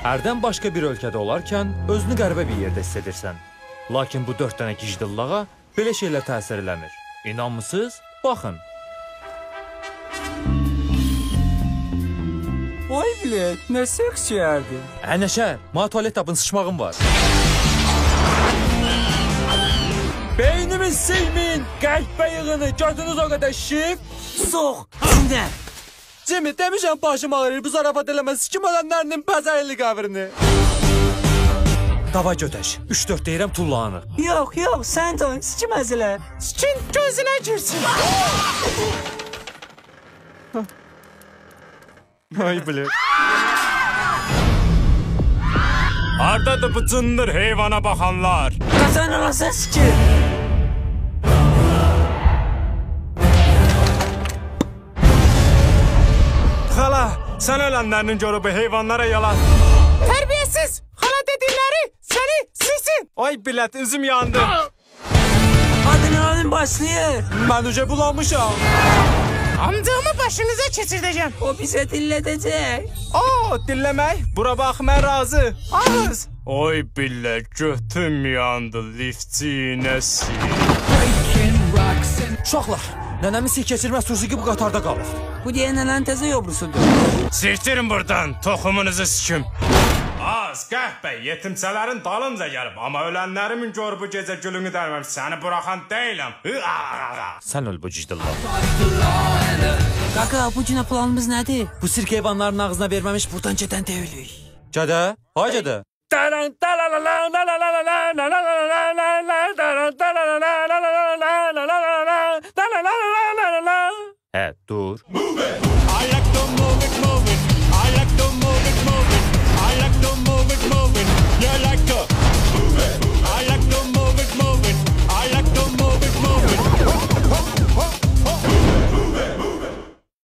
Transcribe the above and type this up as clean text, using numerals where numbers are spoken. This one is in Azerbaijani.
Hərdən başqa bir ölkədə olarkən özünü qəribə bir yerdə hiss edirsən. Lakin bu 4 dənə gicdillağa belə şeylər təsir eləmir. İnanmısınız? Baxın. Vay bilet, nə seks yerdi. Nəşə, mənə tualet tapın, sıçmağım var. Beynimin seymin, qəhvə yığını, gördünüz o qədər şif. Sox, içində. Cimi, demişəm başım ağrır, bu zarafat eləməz, kim ölənlərinin pəzərli qəbrini. Davay gödəş, 3-4 deyirəm tullanır. Yox, yox, sən dön, sikim əzilə. Sikin gözünə girsin. Ay bilir. Hardadır bu cındır heyvana baxanlar? Qaçan olasın sikin. Xala, sən ölənlərinin görü bu heyvanlara yalan. Tərbiyəsiz! Xala dedikləri səni silsin! Ay bilət, üzüm yandı. Adrenalin başlayır. Mən uca bulanmışam. Amcamı başınıza keçirdəcəm. O bizə dillədəcək. O, dilləmək? Bura bax, mən razı. Ağız. Oy billə, götüm yandı, liftçi iynəsi. Uşaqlar, nənəmin sih keçirməz turşusu bu qatarda qalır. Bu deyə nənənin təzə yobrusudur. Siktirin buradan, toxumunuzu sikim. Az, qəhbə, yetimsələrin dalınca gəlib. Amma ölənlərimin gör bu gecə gülünü dərməm. Səni buraxan deyiləm. Sən öl bu cidillah. Qaqa, bu günə planımız nədir? Bu sirk heyvanlarının ağzına verməmiş buradan gedən deyilik. Gədə? Hay gədə? Hə, dur.